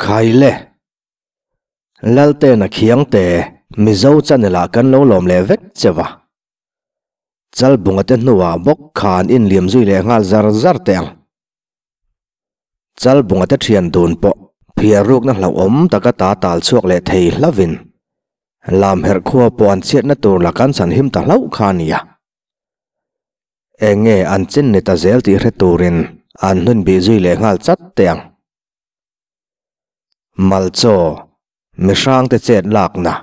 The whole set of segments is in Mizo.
Khaile! Laltena Khiangte, Mizo channel ah kan lo lawm leh vek che va. Chalbunga te hnuah bawk khan inliam zui leh nghal zar zar teh ang. Chalbunga te thian dun pawh phiar rukna hlauhawm taka ta tal chhuak leh thei hlavin Lamherh khua pawh an chhiatna tur la kan chhan him ta hlauh kha a nia. Eng nge an chin ni ta zel tih hre turin an hnun bih zui leh nghal chat teh ang. Malchaw, mihrangte chet lakna.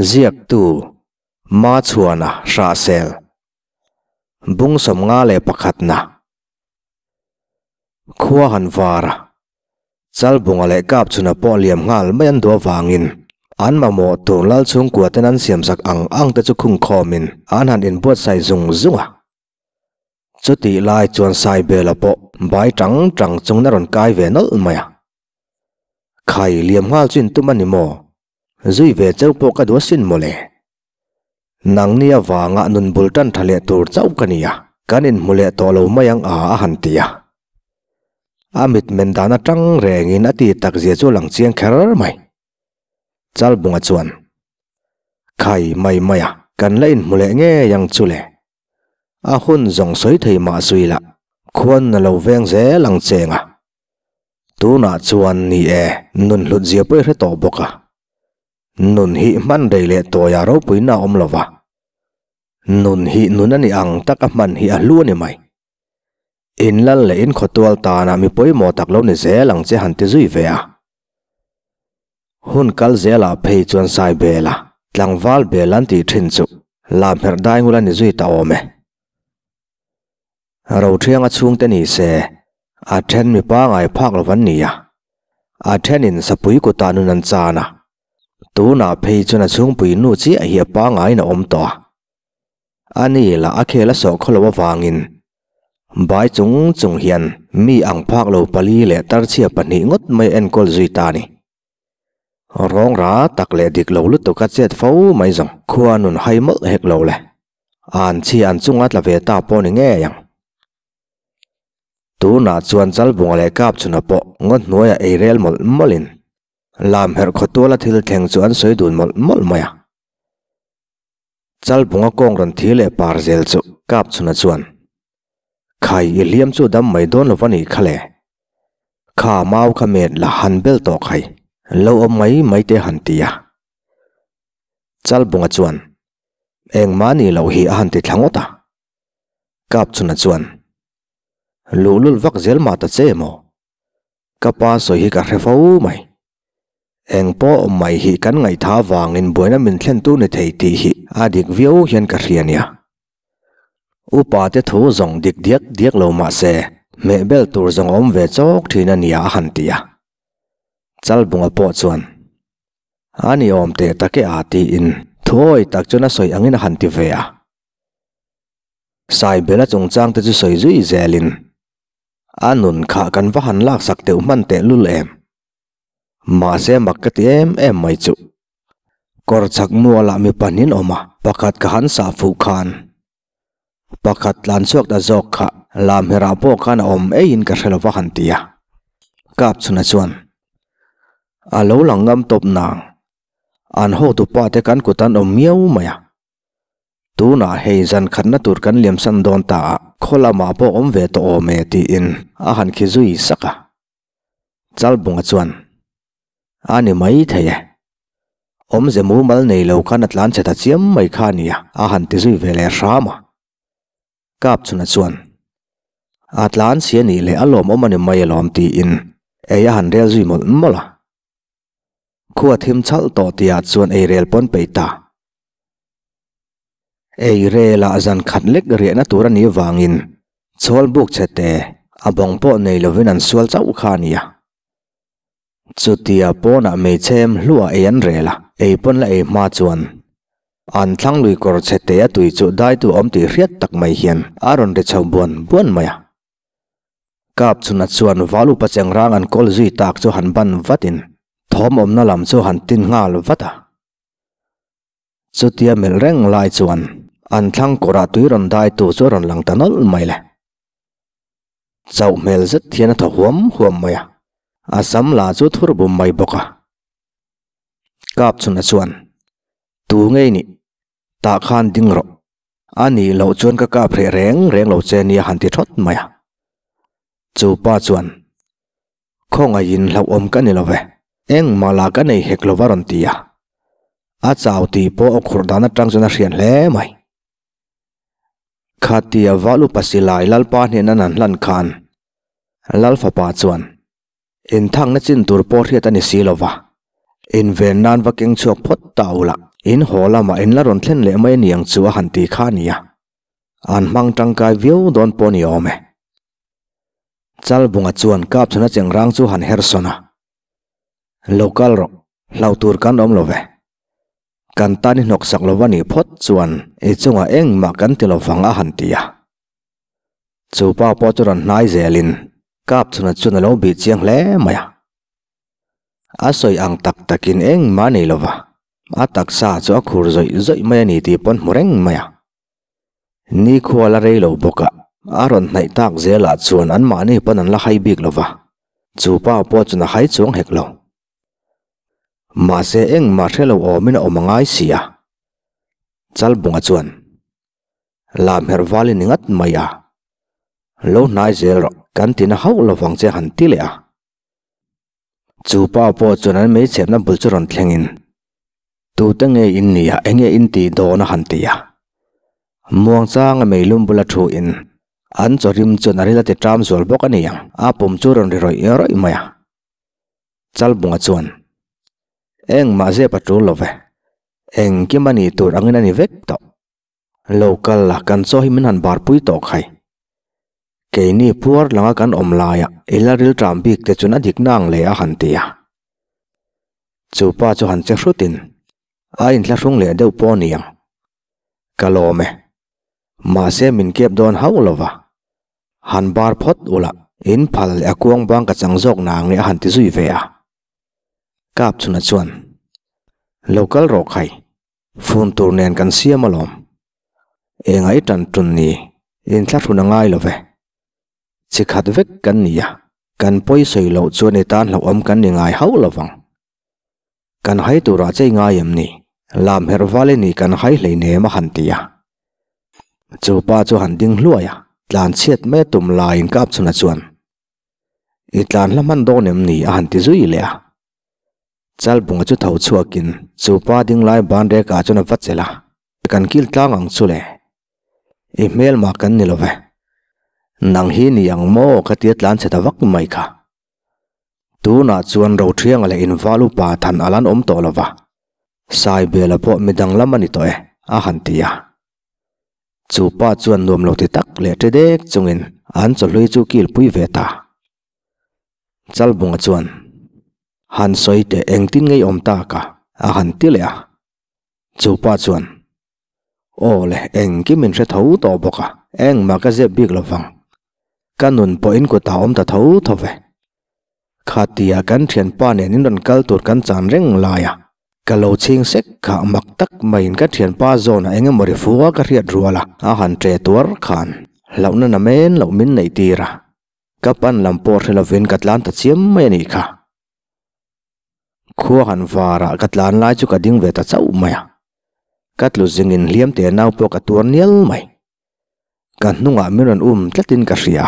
Ziaktu, Machhuana Hrahsel. Bung 51 na. Khua han var a, Chalbunga leh Kapchhuna pawh liam nghal mai an duh avangin an mamawh tur lal chhungkua ten an siamsak ang ang te chu khung khawmin an han inbuatsaih zung zung a. Chutih lai chuan Saibela pawh bai tang tang chungin a rawn kai ve nawlh mai a. Khai liam nghal chu intum a ni maw? Zui ve cheu pawh ka duh asin mawle. Nangni avanga nun bul tan tha leh tur chauh ka ni a, kan inhmu leh tawh lo mai ang a a han ti a. A mitmen dan atang rengin a ti tak zia chu a lang chiang kher mai. Chalbunga chuan, Khai mai mai a, kan la inhmu leh ngei ang chu le. A hun zawng sawi thei mah zui lah, khuan a lo veng zel ang cheng a. Tunah chuan ni e, nun hlut zia pawh i hre tawh bawk a. Nun hi hman rei leh tawia ropuina a awm lo va, nun hi nun a ni ang taka hman hi a hlu a ni mai. Inlal leh inkhawtual tana mi pawimawh tak lo ni zel ang che han ti zui ve a. Hun kal zelah phei chuan sai bel a, tlangval bel an tih thin chu lamherh dai ngul a ni zui ta awm e. Rothianga chhungte ni se, a then mi pangai phak lo an ni a, a thenin sapui kutah nun an chan a, tunah phei chuan a chhungpui nu chiah hi a pangaiin a awm tawh a. A ni lah a khel a sawh khaw lo avangin bai chung chung hian mi ang phak lo pali leh tarchhia pahnih ngawt mai enkawl zui ta a ni. Rawng ra tak leh dik lo lutuk a chet fo mai zawng khua nun hai mawlh hek lo le. An chhi an chunga tla ve ta pawh ni ngei ang. Tunah chuan Chalbunga leh Kapchhuna pawh ngaw hnuaiah ei rel mawlh mawlhin Lamherh khawtuala thil thleng chu an sawi dun mawlh mawlh mai a. Chalbunga kawng rawn thi leh par zel chu Kapchhuna chuan, Khai i hliam chu dam mai dawn lo va nih kha le. Kha mau kha met la han bel tawh khai, lo awm mai mai te han ti a. Chalbunga chuan, Engmah ni loh hi a han ti thla ngawt a. Kapchhuna chuan, Luhlul vak zel mah ta che maw? Ka pa sawi hi ka hre fo mai. Eng pawh mai hi kan ngaihtha vangin buaina min thlentu ni thei tih hi a dik viau hian ka hria nia. Upa te thu zawng dik diak diak lo mah se, hmeh bel tur zawng a awm ve chawk thin a nia a han ti a. Chalbunga pawh chuan, A ni awm teh tak e a tiin thuawi tak chuan a sawi angin a han ti ve a. Saibela chungchang te chu sawi zui zelin, A nun kha kan va han laksak deuh hman teh lul em? Mahse mak ka ti em em mai chu. Kawr chhak mualah mi pahnin awm a, pakhat ka han sah fuh khan. Pakhat tlan chhuak ta zawk kha lamherah pawh khan a awm eiin ka hre lo va han ti a. Kapchhuna chuan, A lo lang ngam tawp nang. An hotupa te kan kut an awm miau mai a. Tunah hei zan khatna tur kan liamsan dawn ta a, khaw lamah pawh awm ve tawh awm e tiin a han khi zui sak a. Chalbunga chuan, A ni mai thei e. Awmze mumal nei lo khan a tlan chhe ta chiam mai kha a nia, a han ti zui ve leh hram a. Kapchhuna chuan, A tlan chhia nih leh a lawmawm a ni mai alawm tiin ei a han rel zui mawlh mawlh a. Khua thim chhalh tawh tihah chuan ei rel pawn peih ta. Ei relah zan khat lek riahna tur a nih vangin chhawl buk chhe te a bawng pawh nei lovin an sual chauh kha a nia. Chutia pawnah hmeichhe em hluah ei an rel a, ei pawn la ei hma chuan an thlang lui kawr chhe te a tui chu daitu awm tih hriat tak mai hian a rawn ri chho buan buan mai a. Kapchhuna chuan val upa chengrang an kawl zui tak chu han ban vatin thawm awmna lam chu han tin nghal vat a. Chutia melh reng lai chuan an thlang kawrah tui rawn daitu chu a rawn lang ta nawlh mai le. Chauh hmel zet hian a thaw huam huam mai a. A sam lah chu thur bum mai bawk a. Kapchhuna chuan, Tu ngei nih? Tah khan ding rawh. A nih loh chuan ka kap hreh reng reng lo che nia han ti thawt mai a. Chu pa chuan, Khawngaihin hlauhawm ka ni lo ve, engmah lah ka nei hek lo va rawn ti a. A chau tih pawh aw khurh dan atang chuan a hriat hle mai. Khatia val upa silai Lalpa hnena an hlan khan Lalfapa chuan Inthakna chin tur pawh hriat a ni si lo va, inven nan va keng chhuak phawt ta ula, in haw lamah in la rawn thlen leh mai a ni ang chu a han ti kha a ni a. An hmang tangkai viau dawn pawh a ni awm e. Chalbunga chuan Kapchhuna chengrang chu han her sawn a, Lo kal rawh, hlauh tur kan awm lo ve. Kan tan i hnawksak lo va nih phawt chuan i chungah engmah kan ti lo vang a han ti a. Chu pa pawh chu rawn hnai zelin Kapchhuna chuan a lo bih chiang hle mai a. A sawi ang tak takin engmah a nei lo va, a taksa chu a khur zawih zawih mai a ni tih pawn hmu reng mai a. Nikhua la rei lo bawk a, a rawn hnaih tak zelah chuan anmahni pawn an la hai bik lo va, chu pa pawh chuan a hai chuang hek lo. Mahse engmah hre lo awmin a awm a ngai si a. Chalbunga chuan, Lam herh valin ni ngat mai a, lo hnai zel rawh, kan tina hauh lovang che han ti leh a. Chu pa pawh chuan an meichhepna bul chu rawn thlengin, Tute nge in nia, enge in tih dawn a han ti a. Muangchanga meilum bula thu in an chaw rim chuan a ril a ti ṭam zual bawk a ni ang, a pum chu rawn ri rawih rawih mai a. Chalbunga chuan, Engmah zep a ṭul lo ve, engkim a nih tur angin a ni vek tawh. Lo kal la, kan chaw hi min han barpui tawh khai. Keini puar langa kan awm laia i la ril ṭam bik te chuan a dik nang le a han ti a. Chu pa chu han che hrutin a inthlahrung leh deuh pawh a ni ang. Ka lawm e. Mahse min kep dawn hauh lo va. Han bar phawt ula, in phal leh a kuang bang ka chang zawk nang e a han ti zui ve a. Kapchhuna chuan, Lo kal rawh khai. Fun tur nen kan siam alawm. Enga i tan tun ni, inthlahrun a ngai lo ve. Chi khat vek kan ni a, kan pawi sawi loh chuan i tan hlauhawm kan ni ngai hauh lo vang. Kan hai turah che i ngai em ni? Lam herh val i nih kan hai hleinem a han ti a. Chu pa chu han ding hluai a, tlan chhiat mai a tum laiin Kapchhuna chuan, I tlan hla hman dawn em ni? a han ti zui leh a. Chalbunga chu tho chhuakin chu pa ding lai ban rekah chuan a va chelh a, Kan kil tlang ang chu le. I hmelmah kan ni lo ve. Nang hi ni ang maw ka tia tlan chhe ta vak mai kha. Tunah chuan Rothianga leh inval upa than a lan awm tawh lo va, Saibela pawh midang lam a ni tawh e, a han ti a. Chu pa chuan nuam lo ti tak leh ṭe dek chungin an chawhlui chu kilpui ve ta. Chalbunga chuan, Han sawi teh engtin ngei awm tak a? a han ti leh a. Chu pa chuan, Aw le, engkim min hre tho tawh bawk a, engmah ka zep bik lo vang. Ka nun pawh in kutah awm ta tho tho ve. Khatia kan thianpa nen in rawn kal tur kan chan reng lai a, ka lo chhing sek kha mak tak maiin ka thianpa zawnah eng emaw ri fua ka hriat rual a, a han ṭe tuar khan hlauhna namen loh min neih tir a. Ka pan lam pawh hre lovin ka tlan ta chiam mai a nih kha. Khua han varah ka tlan lai chu ka ding ve ta chauh mai a. Ka tlu zingin hliam te nau pawh ka tuar nial mai. Ka hnungah min rawn um tlatin ka hria.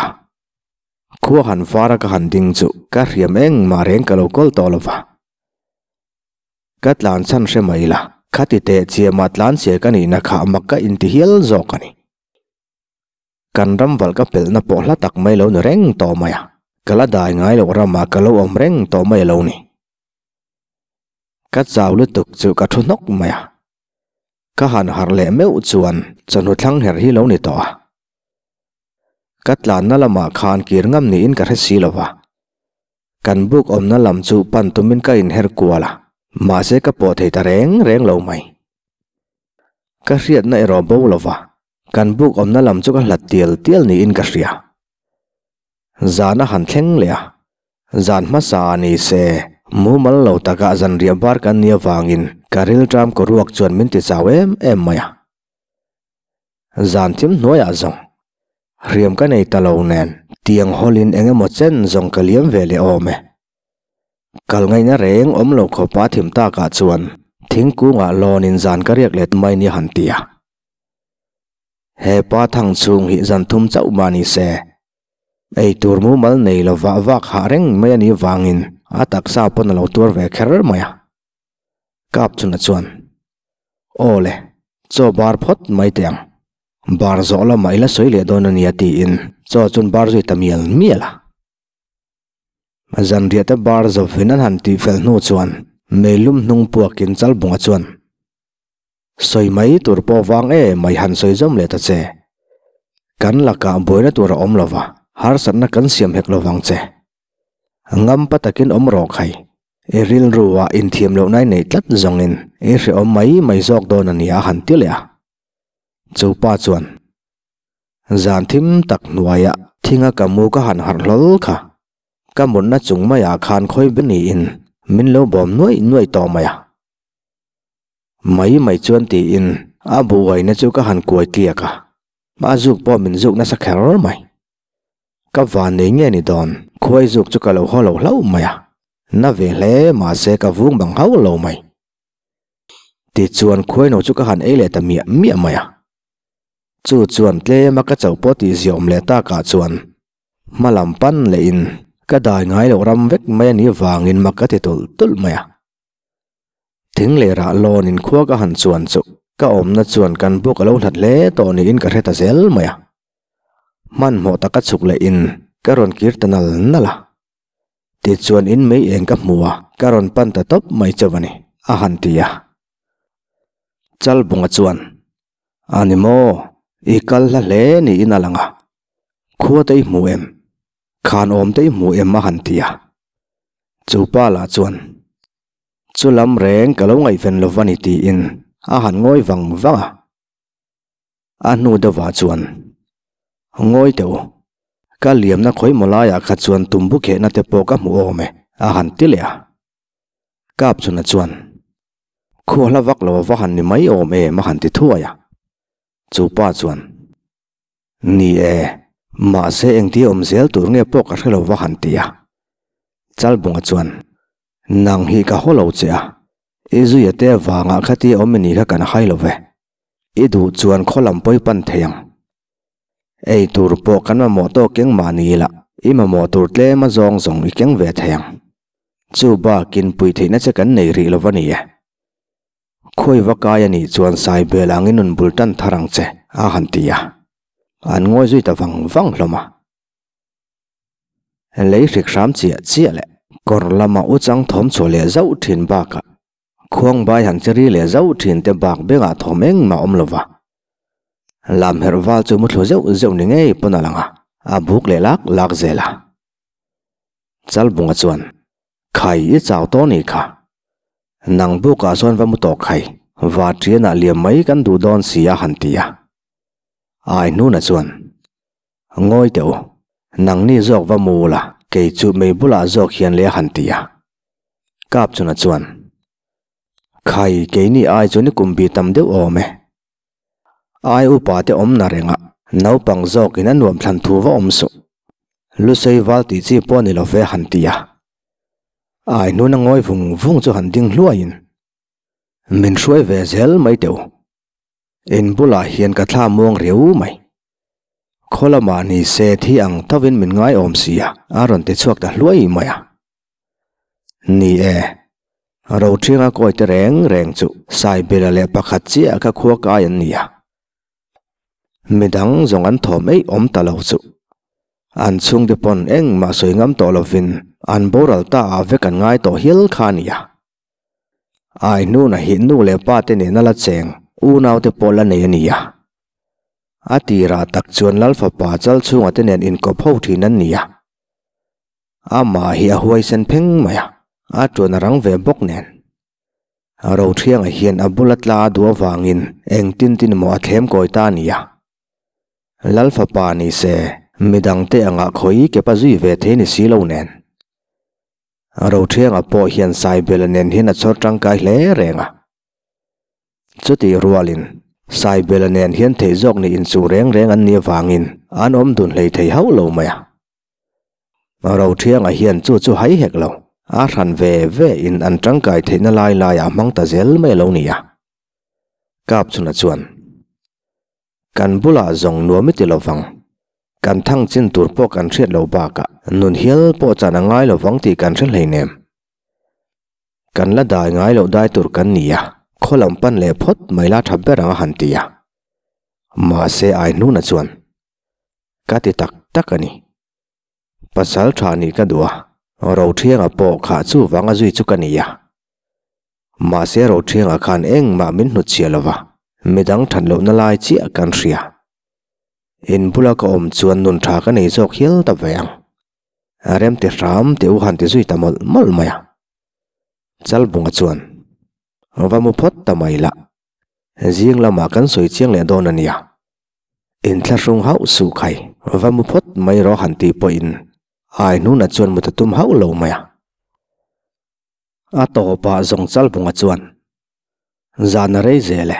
Khua han vara ka han ding chu ka hriam engmah reng ka lo kawl tawh lova. Ka tlan chhan hre mai la, khati teh chiamah tlan chhia ka nihna kha mak ka inti hial zawk a ni. Kan ram valh ka pelhna pawh hla tak mai lo ni reng tawh mai a, ka la dai ngai loh ramah ka lo awm reng tawh mai lo ni. Ka chau lutuk chu ka thu hnawk mai a, ka han harh leh meuh chuan chawhnu thlang her hi lo ni tawh a. Ka tlanna lamah khan kir ngam niin ka hre si lo va, kan buk awmna lam chu pan tumin ka inher kual a, mahse ka pawh thei ta reng reng lo mai. Ka hriatna erawh bo lo va, kan buk awmna lam chu ka hlat tial tial niin ka hria. Zan a han thleng leh a, zan hmasa a ni se, mumal lo takah zanriah bar kan nih avangin ka rilṭam kaw ruak chuan min ti chau em em mai a. Zan thim hnuaiah zawng, hriam ka nei ta lo nen, tiang hawlin eng emaw chen zawng ka liam ve leh awm e. Kal ngaihna reng awm lo khawpa thim takah chuan thingkungah lawnin zan ka riak let mai nia han ti a. He pa thang chhung hi zan thum chauh mah ni se, ei tur mumal nei lo vah vak hah reng mai a nih vangin a taksa pawn a lo tuar ve kher mai a. Kapchuna chuan, Aw le, chaw bar phawt mai teh ang. Bar zawh lamah i la sawi leh dawn a nia tiin chaw chuan bar zui ta mial mial a. Zanriah te bar zawhin an han tih fel hnu chuan meilum hnung puakin Chalbunga chuan, Sawi mai tur pawh vang e mai han sawi zawm leh ta che. Kan lakah buaina tur a awm lo va, harsatna kan siam hek lo vang che. Ngampa takin awm rawh khai. I rilruah inthiam lohna i neih tlat zawngin i hrehawm mai mai zawk dawn a nia a han ti leh a. Chu pa chuan, Zan thim tak hnuaiah thinga ka mu ka han harh hlawl kha. Ka mutna chung maiah khan khawi be niin min lo bawm nuaih nuaih tawh mai a. Mai mai chuan tiin a buaina chu ka han kuai tliak a, a zuk pawh min zuk nasa kher mai. Ka van nei nge ni dawn, khuai zuk chu ka lo haw lo hlauh mai a, na ve hle mahse ka vung bang hauh lo mai. Tichuan khuaino chu ka han ei leh ta miah miah mai a. Chu chuan tlema ka chauh pawh tih ziaawm leh takah chuan hma lam pan lehin ka dai ngai loh ram vek mai a nih vangin mak ka ti tulh tulh mai a. Thing leh rah lawnin khua ka han chuan chu ka awmna chuan kan buk a lo hlat hle tawh niin ka hre ta zel mai a. Hmanhmawh taka chhuk lehin ka rawn kir ta nal nal a. Tichuan in mei eng ka hmu a, ka rawn pan ta tawp mai chauh a ni, a han ti a. Chalbunga chuan, A ni maw, i kal hla hle niin a lang a, khua te i hmu em? Khan awm te i hmu em? a han ti a. Chu pa lah chuan, Chu lam reng ka lo ngaihven lo va ni tiin a han ngawi vang vang a. A hnu deuhah chuan, Ngawi teh u, ka liamna khawi maw laiah kha chuan tumbu khehna te pawh ka hmu awm e, a han ti leh a. Kapchuna chuan, Khuah hla vak lo a va han ni mai awm em a han ti thuai a. Chu pa chuan, Ni e, mahse engtia awm zel tur nge pawh ka hre lo va han ti a. Chalbunga chuan, Nang hi ka haw lo che a, i zuia te avangah khatia awm i nih kha kan hai lo ve. I duh chuan khaw lam pawi pan thei ang. Ei tur pawh kan mamawh tawk keng mah ni ila, i mamawh tur tlem a zawng zawng i keng ve thei ang. Chu bakin pui theihna che kan nei rih lo va ni e. Khawi va kai a nih chuan sai bel angin nun bul tan thar ang che, a han ti a. An ngawi zui ta vang vang hlawm a. Lei hrik hram chiah chiah leh kawr lama u chang thawm chhuah leh zauh thin bakah Khuangbai han che ri leh zauh thin te bak bengah thawm engmah awm lo va. Lam herh val chu muthlu zeuh zeuh ni ngei pawn a lang a, a buk leh lak lak zel a. Chalbunga chuan, Khai i chau tawh ni kha. Nang bukah sawn va mu tawh khai, va ṭianah liam mai kan duh dawn si a han ti a. Ai hnuna chuan, Ngawi teh u, nangni zawk va mu ula, kei chu mei bulah zawk hian le a han ti a. Kapchuna chuan, Khai, keini ai chu ni kum bi tam deuh awm e. Ai upa te awmna rengah naupang zawkin a nuam thlan thu va awm suh. Lusei val tih chi pawh ni lo ve han ti a. Ai hnuna ngawi vung vung chu han ding hluaiin, Min hruai ve zel mai teh u. In bulah hian ka thla muang riau mai. Khaw lamah ni se thi ang thovin min ngai awm si a, a rawn ti chhuak ta hluai mai a. Ni e, Roṭhianga kawi te reng reng chu Saibela leh pakhat chiah kha khua kai an ni a. Midang zawng an thawm eih awm ta lo chu. An chhungte pawn engmah sawi ngam tawh lovin an boral ta ah vek an ngai tawh hial kha a ni a. Ai hnuna hi nu leh pa te nena la cheng unau te pawh la nei a ni a. A tirah tak chuan Lal fapa chal chhunga te nen inkawp ho thin an ni a. Amah hi a huaisen pheng mai a, a tuan a rang ve bawk nen. Rothianga hian a bula tla a duh avangin engtin tin maw a thlem kawi ta a ni a. Lal fapa ni se midangte angah khawi kepa zui ve thei ni si lo nen. Rothianga pawh hian Saibela nen hian a chhawr tangkai hle reng a. Chutih rualin, Saibela nen hian theih zawk nih inchuh reng reng an nih avangin an awm dun hlei thei hauh lo mai a. Rothianga hian chu chu hai hek lo. A hran ve ve in an tangkai theihna lai laiah a hmang ta zel mai a lo ni a. Kapchhuna chuan, Kan bulah zawng nuam i ti lo vang. Kan thang chin tur pawh kan hriat lo bakah nun hial pawh chan a ngai lo vang tih kan hre hleinem. Kan la dai ngai loh dai tur kan ni a, khaw lam pan leh phawt mai la tha ber ang a han ti a. Mahse Aihnuna chuan, Ka ti tak tak a ni. Pasal tha nih ka duh a, Rothianga pawh kha chuvanga zui chu ka ni a. Mahse Rothianga khan engmah min hnutchhiah lo va, midang that lohna lai chiah kan hria. In bula ka awm chuan nun tha ka nei zawk hial ta ve ang. A rem ti hram tih u han ti zui ta mawlh mawlh mai a. Chalbunga chuan, Va mu phawt ta mai la, zing lamah kan sawi chiang leh dawn a nia. Inthlahrung hauh suh khai, va mu phawt mai rawh han tih pawhin ai hnunah chuan mut a tum hauh lo mai a. A tawpah zawng Chalbunga chuan, Zan a rei zel e.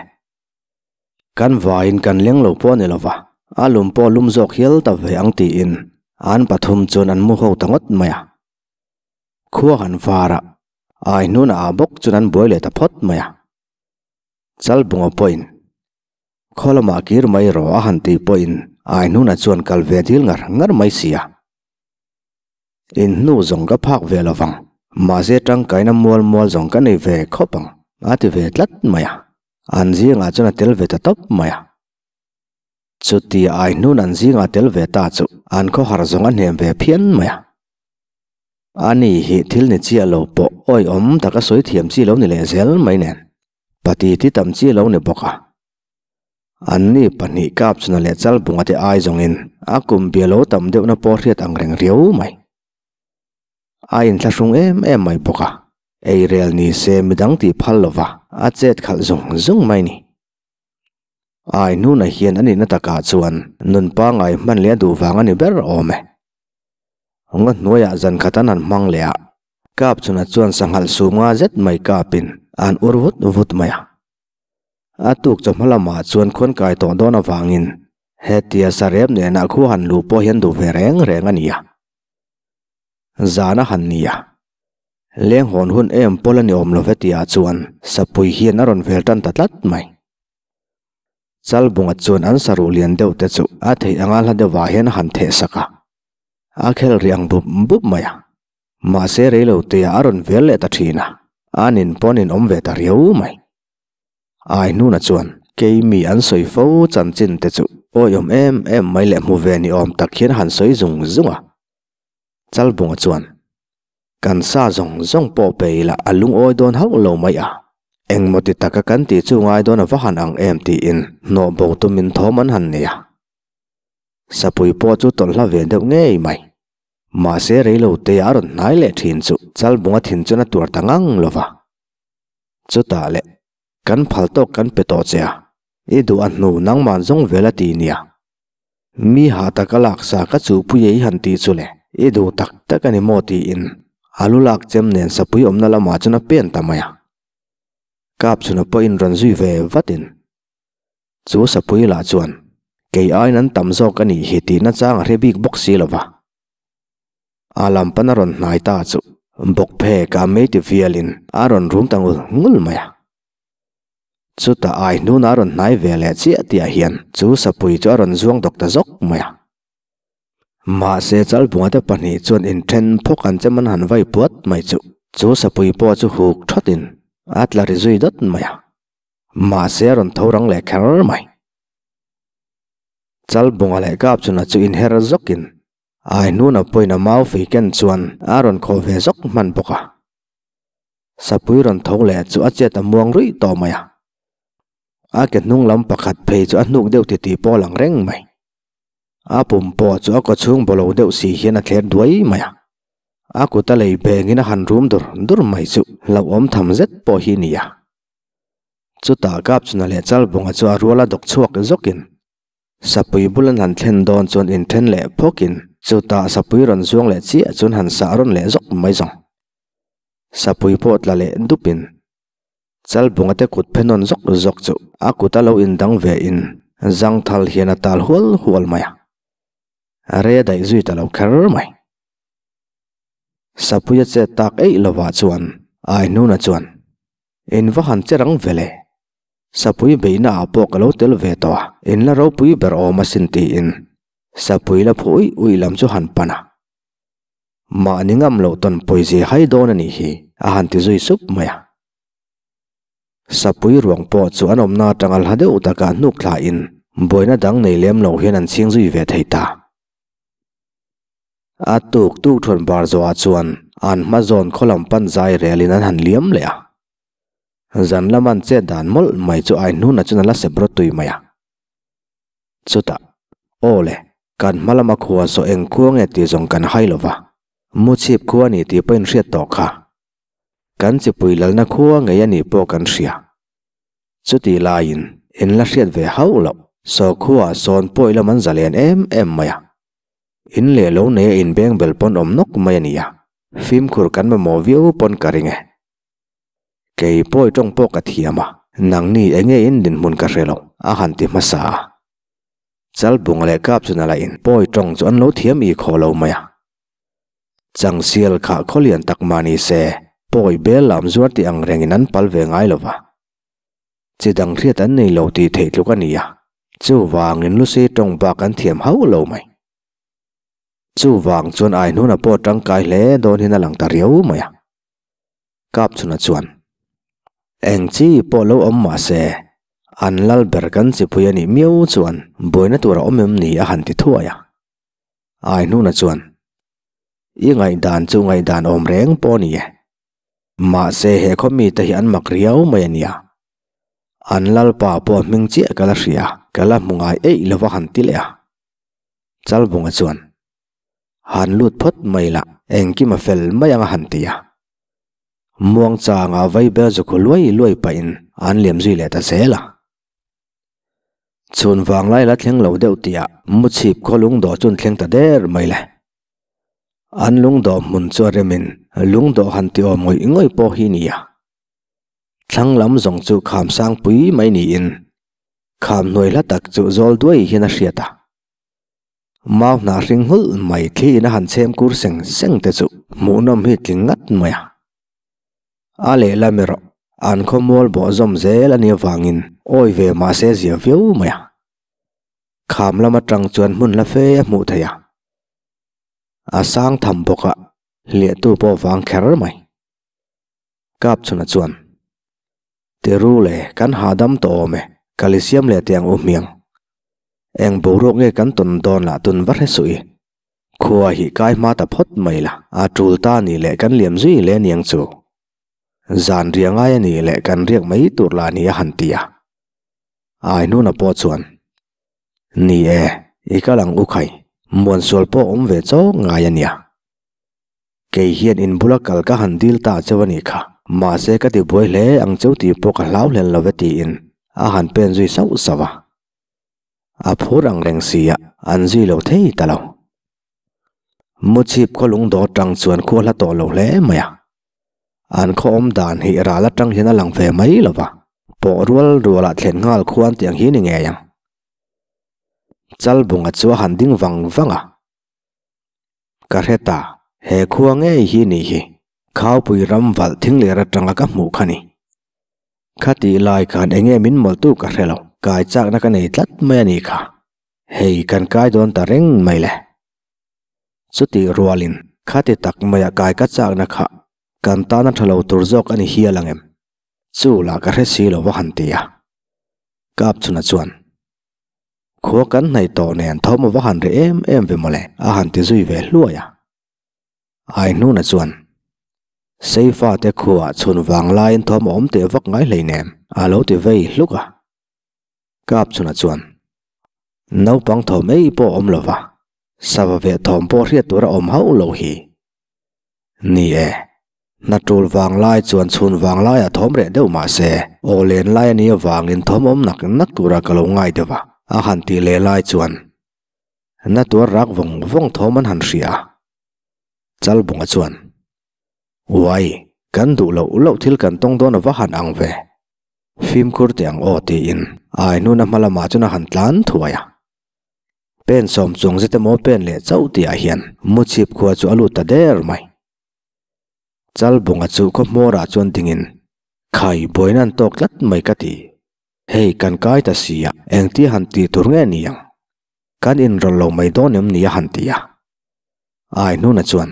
Kan vaiin kan leng lo pawh a ni lova, a lum pawh lum zawk hial ta ve ang tiin an pathum chuan an mu ho ta ngawt mai a. Khua han var a, ai hnunah ah bawk chuan an buai leh ta phawt mai a. Chalbunga pawhin khaw lamah kir mai rawh a han tih pawhin ai hnunah chuan kal ve dil ngar ngar mai si a. In hnu zawng ka phak ve lovang, mahse tangkaina mual mual zawng ka nei ve khawp ang, a ti ve tlat mai a. An zingah chuan a tel ve ta tawp mai a. Chutia ai hnun an zingah tel ve ta chu an khawhar zawng a hnem ve phian mai a. Ani hi thil ni chiah lo pawh awihawm taka sawi thiam chi lo ni leh zel mai nen, pati ti tam chi lo ni bawk a. Anni pahnih Kapchuna leh Chalbunga te ai zawngin a kum bia lo tam deuhna pawh hriat ang reng riau mai. A inthlahrung em em mai bawk a, eirel ni se midang tih phal lova a chet khalh zung zung mai ni. Ai hnunah hian a nihna takah chuan nun pangngai hman leh a duh vang a ni ber awm e. Ngaw hnuaiah zan khat an han hmang leh a, Kapchuna chuan sanghal sum nga zet mai kapin an ur vut vut mai a. A tuk chawhma lamah chuan khuan kai tawh dawn avangin hetia sarep nena khu han luh pawh hian duh ve reng reng a ni a. Zan a han ni a. Leng hawn hun em pawl a ni awm lo ve tihah chuan sapui hian a rawn vel tan ta tlat mai. Chalbunga chuan an saruh lian deuh te chu a theih anga hla deuhah hian a han theh sak a. A khel ri ang bup bup mai a. Mahse reilo teah a rawn vel leh ta thin a, a nin pawn in awm ve ta riau mai. Ai hnuna chuan keimi an sawi fo chanchin te chu awiawm em em mai leh hmu ve ni awm tak hian a han sawi zung zung a. Chalbunga chuan, Kan sa zawng zawng pawh pe ila a lungawi dawn hauh lo mai a, engmaw ti taka kan tih chu ngai dawn a va han ang em tiin hnawh bo tumin thawm an han nei a. Sapui pawh chu tawlh hla ve deuh ngei mai. Mahse reilo te a rawn hnai leh thin chu Chalbunga thin chuan a tuar ta ngang lo va. Chutah le, kan phal tawk kan pe tawh che a, i duh a hnu nangman zawng vel a ti nia. Mi hah taka laksa ka chuhpui e i han tih chu le, i duh tak tak a ni maw tiin a lu lak chem nen sapui awmna lamah chuan a pen ta mai a. Kapchhuna pawhin rawn zui ve vatin, Chu sapui lah chuan, Kei aiin an tam zawk a nih hi tihna chang a hre bik bawk si lo va. A lam pan a rawn hnai ta chu bawk phek a mei ti vialin a rawn rum ta ngul ngul mai a. Chutah ai hnuna a rawn hnai ve leh chiah tihah hian chu sapui chu a rawn zuang dawk ta zawk mai a. Mahse Chalbunga te pahnih chuan inthen phawk an chem an han vai puat mai chu chu sapui pawh chu huk thatin a tla ri zui dawt mai a. Mahse a rawn tho rang leh kher mai. Chalbunga leh Kapchuna chu inher zawkin Ai hnuna pawhin a mau fei ken chuan a rawn khawh ve zawk hman bawk a. Sapui rawn tho leh chu a chet a muang ruih tawh mai a. A ke hnung lam pakhat phei chu a hnuk deuh titih pawh a lang reng mai. A pum pawh chu a kaw chhung bawlo deuh si hian a thler duai mai a. A kut a lei bengin a han rum dur dur mai chu hlauhawm tham zet pawh hi a ni a. Chutah Kapchuna leh Chalbunga chu a ruala dawk chhuak zawkin Sapui bul an han thlen dawn chuan inthen leh phawkin chutah sapui rawn zuang leh chiah chuan han sah rawn leh zawk mai zawng. Sapui pawh tla leh dupin Chalbunga te kut phe nawn zawk zawk chu a kut a lo indang ve in zangthal hian a tal hual hual mai a. Rei a daih zui ta lo kher mai. Sapuia chet tak eih lovah chuan Aihnuna chuan, In va han che rang ve le. Sapui beihna ah pawh ka lo tel ve tawh a, in la ropui ber awm asin tiin Sapui la phu uih uih lam chu han pan a. Mahni ngam loh tawn pawizia hai dawn a nih hi a han ti zui sup mai a. Sapui ruang pawh chu an awmna atanga hla deuh takah hnuk thlain buaina dang nei lem lo hian an chhing zui ve thei ta. A tuk tuk thuan bar zawhah chuan an hma zawn khaw lam pan zai relin an han liam leh a. Zan lama an chet dan mawlh mai chu ai hnunah chuan a la sep rawtui mai a. Chutah, Aw le, kan hma lama khua saw eng khua nge tih zawng kan hai lo va, mu chhip khua a ni tih pawhin hriat tawh kha. Kan chipui lalna khua ngei a nih pawh kan hria. Chutih laiin in la hriat ve hauh loh, saw khuaah sawn pawi lam an zalen em em mai a. In leh lo nei a inbeng bel pawn awm nawk mai a ni a, fimkhur kan mamawh viau pawn ka ring e. Kei pawi tawng pawh ka thiam a, nangni enge in dinhmun ka hre lo, a han ti hmasa a. Chalbunga leh Kapchuna lahin pawi tawng chu an lo thiam i khaw lo mai a. Changsial kha khawlian tak mah ni se, pawi bel lam zuar tih ang rengin an pal ve ngai lo va. Chi dang hriat an nei lo tih theih tluk a ni a, chuvangin Lucy tawng bak an thiam hauh lo mai. Chuvang chuan Aihnuna pawh tangkai hle dawn hian a lang ta riau mai a. Kapchhuna chuan, Eng chi pawh lo awm mah se, an lal ber kan chipui a nih miau chuan buaina tur a awm em ni a han ti thuai a. Aihnuna chuan, I ngaihdan chu ngaihdan awm reng pawh a ni e. Mahse he khaw mite hi an mak riau mai a nia. An lalpa pawh hming chiah ka la hria, ka la hmu ngai eih lo va han ti leh a. Chalbunga chuan, Han lut phawt mai la, engkim a fel mai ang a han ti a. Muangchanga vaibel zukhu luai luai pahin an liam zui leh ta zel a. Chhun vanglai la thleng lo deuh tihah Muchhip khaw lungdawh chu an thleng ta der mai le. An lungdawh hmun chu a remin lungdawh han ti awm ngawih ngawih pawh hi ni a. Thlang lam zawng chu kham sang pui mai niin kham hnuai hla tak chu zawl duai hian a hriat a. Mau hnah hring nghulh mai thli in a han chhem kur seng seng te chu hmuhnawm hi tling ngat mai a. A lehlam erawh an khawmual bawh zawm zel a nih avangin awi ve mahse zia viau mai a. Kham lam atang chuan hmun hla fe a hmuh theih a. A sang tham bawk a, hliahtu pawh vang kher mai. Kapchhuna chuan, Tiru le, kan hahdam tawh awm e, ka li siam leh teh ang u hmiang. Eng boruak nge kan tawn dawn lah tun va hre suh i. Khua hi kai hma ta phawt mai la, a tul ta a nih leh kan liam zui le aniang chu. Zan riah ngai a nih leh kan riak mai tur lah a ni a han ti a. Aihnuna pawh chuan, Ni e, i kal ang u khai, muansual pawh awm ve chawk ngai a nia. Kei hian in bula kal ka han dil ta cheu a nih kha, mahse ka ti buai hle ang cheu tih pawh ka hlau hlen lo ve tiin a han pen zui sauh sauh a. A phur ang reng sia, an zui lo thei ta lo. Muchhip khaw lungdawr tang chuan khua hla tawh lo hle mai a. An khaw awm dan hi ral atang hian a lang ve mai lo va, pawh rual rualah thlen nghal khuan tiang hi ni ngei ang. Chalbunga chu a han ding vang vang a. Ka hre ta, he khua ngei hi ni hi Khaupui ram valh thingler atanga ka hmuh kha ni. Khatih lai khan enge min mawlhtu ka hre lo, kai chakna ka nei tlat mai a nih kha. Hei kan kai dawn ta reng mai le. Chutih rualin khati tak maia kai ka chakna kha kan tana tha lo tur zawk a ni hial ang em? Chu lah ka hre si lo va han ti a. Kapchhuna chuan. Khua kan hnaih tawh nen thawm a va han ri em em ve mawle, a han ti zui ve hluai a. Aihnuna chuan, Seifa te khuaah chhun vang laiin thawm a awm teh vak ngai hleinem, a lo ti vei hluk a. Kapchhuna chuan, Naupang thawm ei pawh a awm lo va, sava veh thawm pawh hriat tur a awm hauh lo hi. Ni e, hna tul vang lai chuan chhun vang laiah thawm reh deuh mah se, aw len lai a nih avangin thawm awm nak nak tura ka lo ngai deuh a, a han tih leh lai chuan na tuar rak vawng vawng thawm an han hria a. Chalbunga chuan, Uai, kan duh loh loh thil kan tawng dawn a va han ang ve. Fimkhur teh ang aw tiin ai hnuna hma lamah chuan a han tlan thuai a. Pen sawm chuang zet emaw pen leh chauh tihah hian Muchhip khua chu a lut ta der mai. Chalbunga chu khaw hmawrah chuan dingin, Khai, buaina an tawk tlat mai ka ti. Hei, kan kai ta si a, engtia han tih tur nge ni ang? Kan inrawlh lo mai dawn em ni a han ti a. Ai hnuna chuan,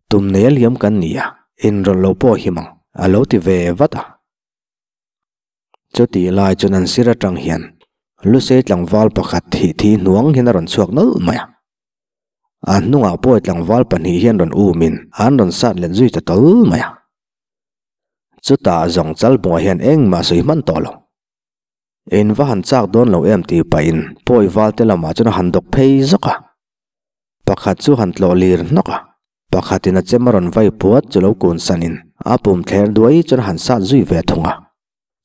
Tum nei a liam kan ni a, inrawlh lo pawh him ang, a lo ti ve vat a. Chutih lai chuan an sir atang hian Lusei tlangval pakhat thih thi hnuang hian a rawn chhuak nawlh mai a. A hnungah pawi tlangval pahnih hian rawn umin an rawn sat let zui ta tawl mai a. Chutah zawng Chalbunga hian engmah sawi hman tawh lo. In va han chak dawn lo em tih pahin pawi valte lamah chuan a han dawk phei zawk a. Pakhat chu han tlawh lir hnawk a, pakhatin a chem a rawn vai puat chu lo kun sanin a pum thler duai chuan a han sat zui ve thung a.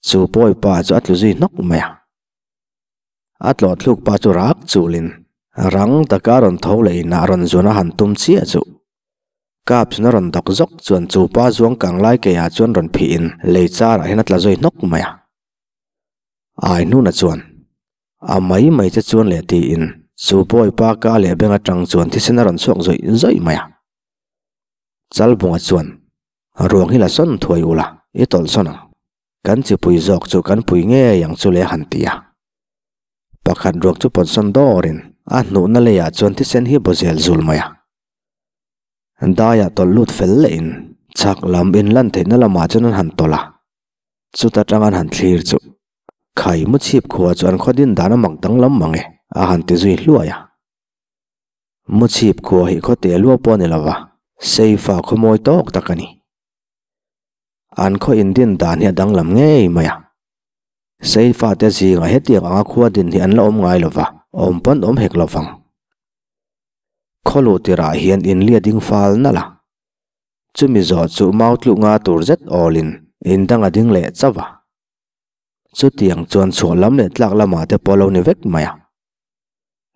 Chu pawi pa chu a tlu zui hnawk mai a. A tlawh thluk pa chu rak chulin rang taka a rawn tho leh inah rawn zuan a han tum chiah chu Kap chuan a rawn dawk zawk chuan chu pa zuang kang lai keiah chuan rawn phihin lei charah hian a tla zui hnawk mai a. Ai hnuna chuan A mai mai che chuan leh tiin chu bawipa ka leh beng atang chuan thisen a rawn chhuak zawih zawih mai a. Chalbunga chuan Ruang hi la sawn thuai ula i tawlh sawn ang. Kan chipui zawk chu kan pui ngei ang chu le han ti a. Pakhat ruak chu pawt sawn dawrin a hnuhna leiah chuan thisen hi baw zel zul mai a. Daiah tawlh lut fel lehin chhak lam inlan theihna lamah chuan an han tawlh a. Chuta tang an han thlir chu Khai mu chhip khua chu an khaw din dan a mak danglam mang e a han ti zui hluai a. Mu chhip khua hi khaw te lua pawh a ni lova, Seifa khaw mawi tawk tak a ni. An khaw indin dan hi a danglam ngei mai a. Seifa te zingah hetiang anga khua din hi an la awm ngai lova, awm pawn awm hek lovang. Khaw luh tirah hian inlia ding fal nalh a. Chumi zawh chu mau tluk nga tur zet awlin in dang a ding leh chauh a. Chutiang chuan chhuah lam leh tlak lamah te pawh a lo ni vek mai a.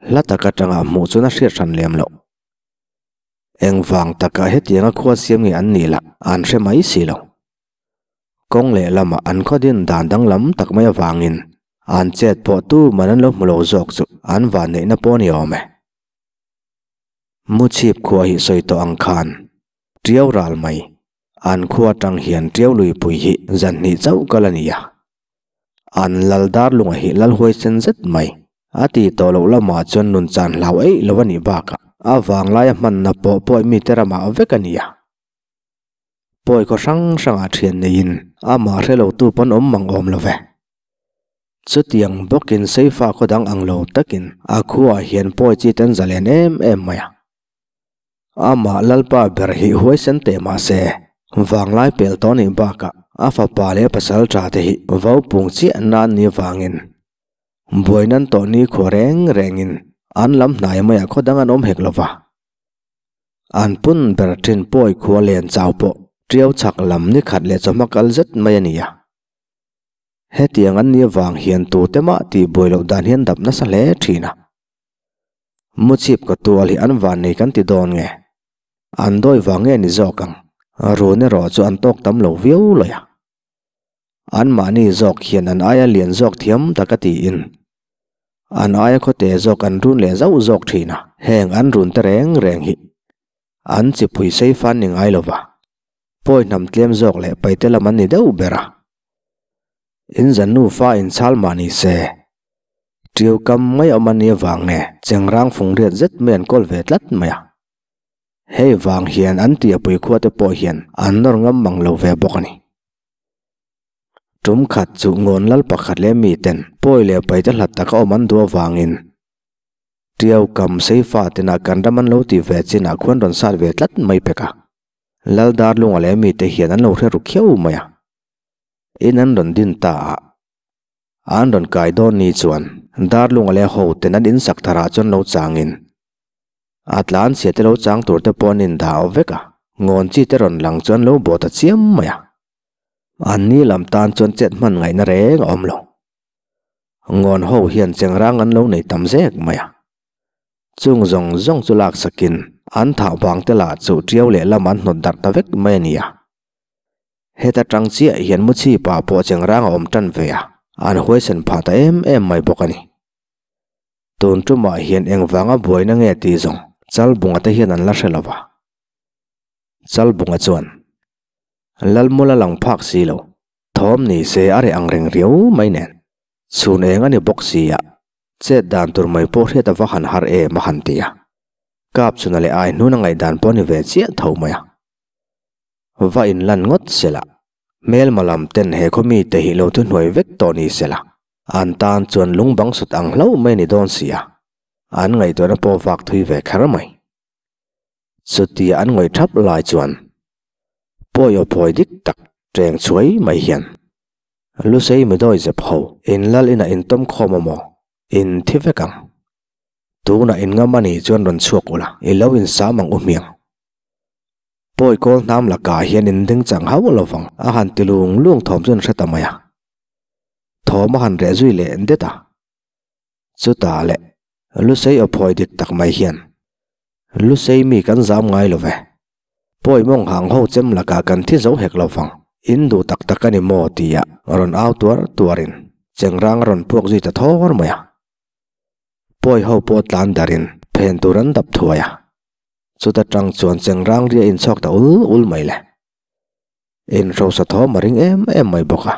Hla tak atanga hmuh chuan a hriat hran lem loh. Engvang taka hetianga khua siam nge an nih lah an hre mai si lo. Kawng leh lamah an khaw din dan danglam tak mai avangin an chet pawh tu man an lo hmu lo zawk chu an vanneihna pawh a ni awm e. Muchhip khua hi sawi tawh ang khan Tiau ral mai, an khua atang hian Tiau luipui hi zan hnih chauh kal a ni a. An lal dar lunga hi lal huaisen zet mai a ti tawh loh lamah chuan nun chan hlau eih lo a nih bakah a vanglaia hmanna pawh pawi mite ramah vek a ni a. Pawi khaw hrang hrangah thian neiin amah hre lotu pawn awm mang awm lo ve. Chutiang bawkin Seifa khaw dang ang lo takin a khuaah hian pawi chi ten zalen em em mai a. Amah Lalpa ber hi huaisen teh mah se, vanglai pel tawh nih bakah a fapa leh pasal tha te hi vo pung chiah nan ni vangin buai nan tawh ni khua reng rengin an lam hnai maiah khaw dang an awm hek lo va. An pun ber thin pawi khua len chau pawh tiau chhak lam ni khat leh chawhma kal zet mai a ni a. Hetiang an nih avang hian tute mah tih buai loh dan hian dap nasa hle thin a. Muchhip ka tual hi an van nei kan ti dawn nge? An dawi vang nge ni zawk ang? Run erawh chu an tawk tam lo viau lawi a. Anmahni zawk hian an aia lian zawk thiam tak a tiin an aia khawte zawk an run leh zauh zawk thin a. Heng an run te reng reng hi an chipui sei fan ni ngai lova. Pawi hnam tlem zawk leh paite lam an ni deuh ber a. In zan nufa in chhal mah ni se, ṭiau kam mai awm a nia vang nge chengrang fung riat zet mai an kawl ve tlat mai a. Hei vang hian an tiapui khua te pawh hian an nawr ngam mang lo ve bawk a ni. Ṭum khat chu ngawn lal pakhat leh mi ten pawi leh paite hlat taka awm an duh avangin ṭiau kam seifa tina kan ram an lo tih ve chinah khuan rawn sat ve tlat mai pek a. Lal Darlunga leh mite hian an lo hre ru khiau mai a. In an rawn din ta a, an rawn kai dawn ni chuan Darlunga leh hoten an insak tharah chuan lo changin a tlan chhia te lo chang tur te pawh an indah awm vek a, ngawn chi te rawn lang chuan lo bawh ta chiam mai a. An ni lam tan chuan chet hman ngaihna reng a awm lo. Ngawn ho hian chengrang an lo nei tam zek mai a. Chung zawng zawng chu laksakin an thah vang te lah chu tiau lehlam an hnawt darh ta vek mai a nia. Heta tang chiah hian Muchhipa pawh chengrang a awm tan ve a, an huaisen phah ta em em mai bawk a ni. Tun tumah hian engvanga buaina nge tih zawng Chalbunga te hian an la hre lo va. Chalbunga chuan. Lalmula lang phak si lo. Thawm ni se a reh ang reng riau mai nen. Chhun eng a ni bawk si a, chet dan tur mai pawh hriat a va han har em a han ti a. Kap chhuna leh ai hnuna ngaihdan pawh a ni ve chiah tho mai a. Va inlan ngawt sela, hmelma lam ten he khaw mite hi lo thuhnuai vek tawh ni sela, an tan chuan lung bang sut ang hlauh mai a ni dawn si a, an ngaihtuahna pawh vak thui ve kher mai. Chutia an ngawih thap lai chuan pawi aw phawi dik tak teng chhuai mai hian Lusei midawi zep ho in lal inah in tawm khawm a maw? In thi vek ang. Tunah in ngam a nih chuan rawn chhuak ula, i lo insam ang u hmiang. Pawi kawl hnam lakah hian in ding chang hauh lo vang, a han ti lung lung thawm chu an hre ta mai a. Thawm a han reh zui leh det a. Chutah leh Lusei aw phawi dik tak mai hian, Lusei mi kan zam ngai lo ve. Pawi mawng hang ho chem lakah kan thi zo hek lo vang. In duh tak tak a ni maw? tia rawn au tuar tuarin chengrang a rawn puak zui ta thawr mai a. Pawi ho pawh tlan darin phen tur an dap thuai a. Chuta tang chuan chengrang ria inchhawk ta ul ul mai le. Inhrosa thawm a ring em em mai bawk a.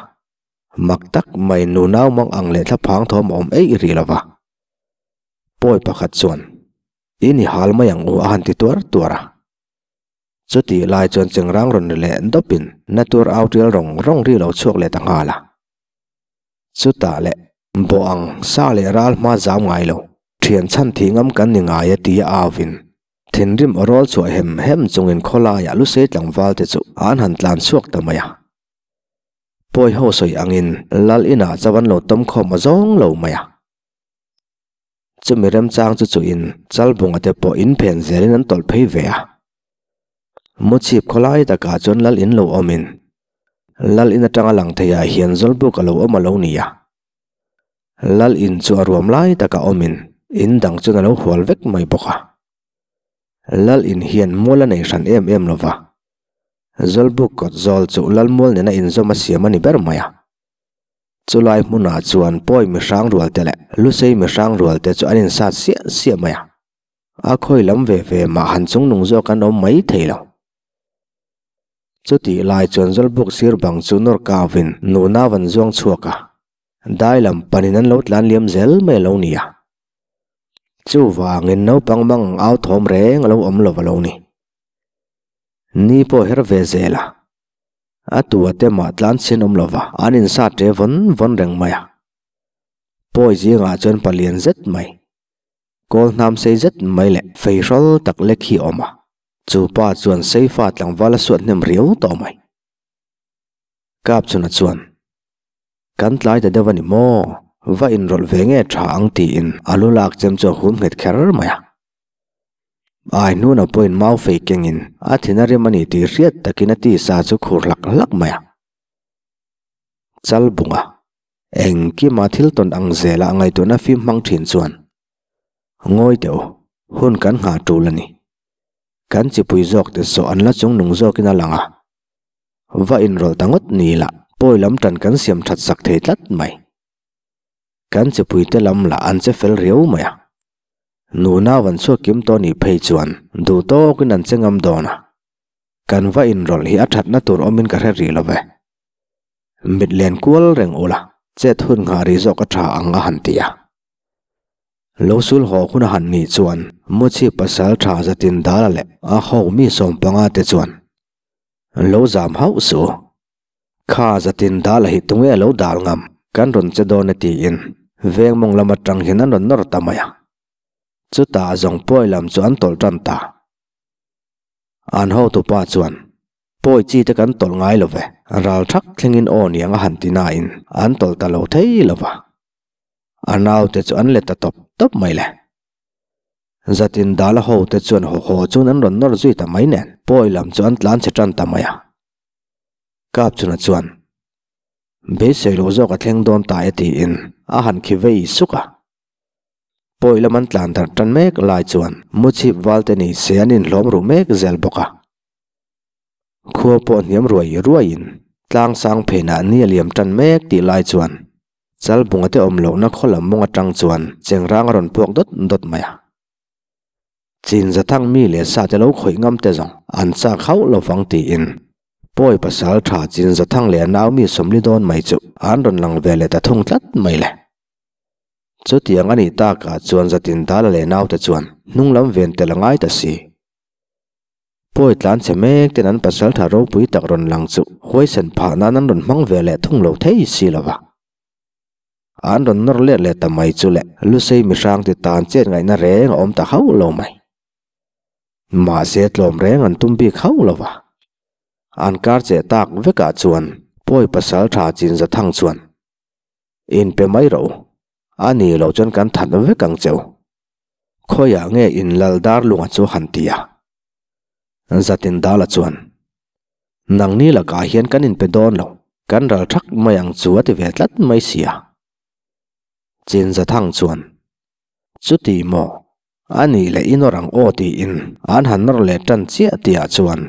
Mak tak mai nunau mang ang leh thlaphang thawm a awm eih rih lo va. Pawi pakhat chuan, I ni hal mai ang u a han ti tuar tuar a. Chutih lai chuan chengrang rawn ri leh dawpin na tur au tial rawng rawng ri lo chhuak leh ta nghal a. Chutah leh bawh ang sa leh ral hma zam ngai lo, thian chhan thih ngam kan ni ngai a ti a auvin thinrim aw rawl chhuah hem hem chungin khawlaiah lusei tlangval te chu an han tlan chhuak ta mai a. Pawi ho sawi angin lal inah chauh an lo tawm khawm a zawng lo mai a. Chumi remchang chu chuhin Chalbunga te pawh in phen zelin an tawlh phei ve a. Muchhip khawlai takah chuan lal in lo awmin lal in atanga lang theiah hian Zawlbuk a lo awm a lo ni a. Lal in chu a ruam lai takah awmin in dang chuan a lo hual vek mai bawk a. Lal in hian mual a nei hran em em lo va, Zawlbuk kawt zawl chu lal mual nena inzawm a siam a ni ber mai a. Chulai hmunah chuan pawi mihrang rual te leh lusei mihrang rual te chu an insat siah siah mai a. A khawi lam ve ve mah han chung nung zawk an awm mai thei lo. Chutih lai chuan Zawlbuk sir bang chu nawr kauvin nuna van zuang chhuak a, dai lam panin an lo tlan liam zel mai a lo ni a. Chuvangin naupang mang au thawm reng a lo awm lo a lo ni. Ni pawh her ve zel a. A tua te mah tlan chhin awm lova an insat ṭe vawn vawn reng mai a. Pawi zingah chuan palian zet mai, kawl hnam sei zet mai leh fei hrawl tak lek hi a awm a. Chu pa chuan seifa tlangval a suat hnem riau tawh mai. Kapchhuna chuan, Kan tlai ta deuh a ni maw? Va inrawlh ve nge tha ang tiin a lu lak chem chu a hum nghet kher mai a. Ai hnuna pawhin mau fei kengin a thin a rim a ni tih hriat takin a tisa chu khur hlak hlak mai a. Chalbunga, engkima thil tawn ang zela ngaihtuahna fim hmang thin chuan, Ngawi teh u, hun kan nghah tul a ni. Kan chipui zawk te saw an la chung nung zawkin a lang a. Va inrawlh ta ngawt ni lah pawi lam tan kan siam that sak thei tlat mai. Kan chipuite lam lah an che fel riau mai a. Nuna van chhuak kim tawh nih phei chuan duh tawkin an che ngam dawn a. Kan va inrawlh hi a thatna tur awmin ka hre rih lo ve. Mit len kual reng ula, chet hun nghah rih zawk a tha ang a han ti a. Lo sul haw hun a han nih chuan Muchhi pasal tha zatin dala leh a ho mi sawmpanga te chuan lo zam hauh suh. Kha zatin dal a hi tunge lo dal ngam, kan rawn che dawn e tiin veng mawng lam atang hian an rawn nawr ta mai a. Chutah zawng pawi lam chu an tawlh tan ta. An hotupa chuan, Pawi chi te kan tawlh ngai lo ve, ral thak thlengin aw niang a han ti nain an tawlh ta lo thei lo va. A naute chu an let ta tawp tawp mai le. Zatin dal a hote chuan haw haw chuan an rawn nawr zui ta mai nen pawi lam chu an tlan chhe tan ta mai a. Kapchuna chuan, Beisei loh zawk a thleng dawn ta e tiin a han khi vei suk a. Pawi lam an tlan darh tan mek lai chuan Muchhip valte ni se an inhlawm ruh mek zel bawk a. Khua pawh hniam ruai ruaiin tlang sang phenah ni a liam tan mek tih lai chuan Chalbunga te awm lohna khaw lam mawng atang chuan chengrang a rawn puak dawt dawt mai a. Chin zathang mi leh sa te lo khawih ngam te zawng an chak hauh lovang tiin. Pawi pasal tha chin Zathang leh a nau mi 40 dawn mai chu an rawn lang ve leh ta thung tlat mai le. Chutiang a nih takah chuan Zatin Dala leh naute chuan hnung lam ven tel a ngai ta si. Pawi tlan chhe mek ten an pasal tha ropui tak rawn lang chu huaisen phah nan an rawn hmang ve leh thung lo thei si lo va. An rawn nawr let leh ta mai chu le Lusei mihrang ti tan chet ngaihna reng a awm ta hauh lo mai. Mahse tlawm reng an tum bik hauh lo va. An kar cheh tak vekah chuan pawi pasal tha chin Zathang chuan In pe mai rawh u, a ni loh chuan kan that vek ang che u. Khawiah nge in lal dar lunga chu han ti a? Zatin Dala chuan, Nangni lakah hian kan inpe dawn lo, kan ral thak mai ang chu a ti ve tlat mai sia. Chin Zathang chuan, Chuti maw? A nih leh i nawr ang aw tiin an han nawr leh tan chiah tihah chuan